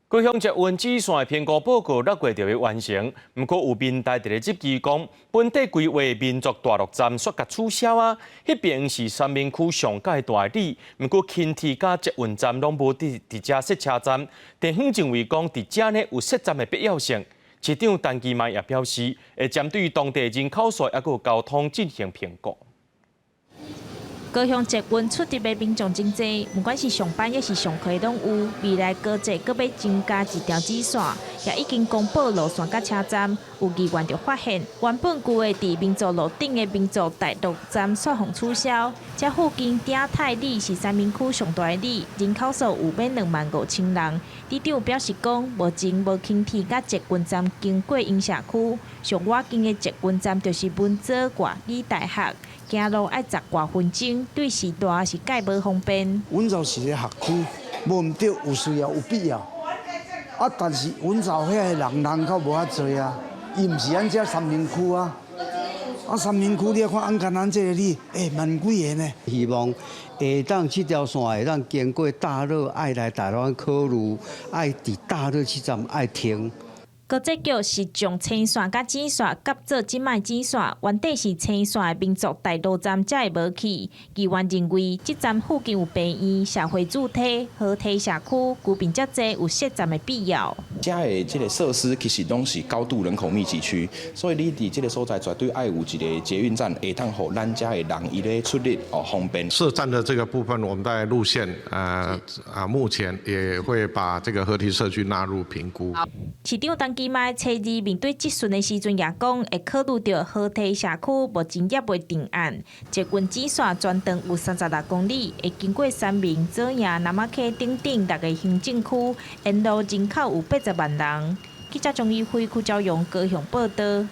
高雄捷運支線的評估報告6月就欲完成，毋過有民代佇咧質疑講，本底規劃民族大路站煞共取消啊！彼爿是三民區上蓋大的里，毋過輕鐵佮捷運站攏無佇佇遮設車站，地方認為講佇遮呢有設站的必要性。市長陳其邁也表示，會針對當地人口數抑閣有交通進行評估。高雄捷運出入的民眾真濟，毋管是上班抑是上課攏有。未來高鐵閣欲增加一條支線，也已經公布路線佮車站。有議員就發現，原本規劃佇民族路頂的民族大路站煞予取消。這附近鼎泰里是三民區上大的里，人口數有欲25,000人。里長表示講，目前無輕鐵佮捷運站經過𪜶社區，上倚近的捷運站就是文藻外語大學，行路愛十外分鐘，對時段是蓋無方便。文藻是个學區，無毋對，有需要有必要。啊，但是文藻遐个人人口無遐濟啊，伊毋是咱這三民區啊。啊，三民區你看，按干咱這个里，欸，萬幾个呢。希望會當這條線會當經過大樂，愛來台灣考慮，愛佇大樂這站愛停。高鐵局是將青線佮紫線合做這擺支線，原底是青線的民族大路站才會無去。議員認為，這站附近有病院、社會主體、河堤社區，居民遮濟，有設站的必要。遮的這个設施其實攏是高度人口密集區，所以你佇這个所在絕對愛有一个捷運站，會當予咱遮的人伊咧出入哦方便。設站的這個部分，我們在路線，目前也會把這個河堤社區納入評估。市長陳其邁初二面對質詢的時陣也講，會考慮著河堤社區目前猶未定案。捷運支線全長有36公里，會經過三民、左營、南仔溪等等六个行政區，沿路人口有80萬人。記者張怡輝、柯昭陽高雄報導。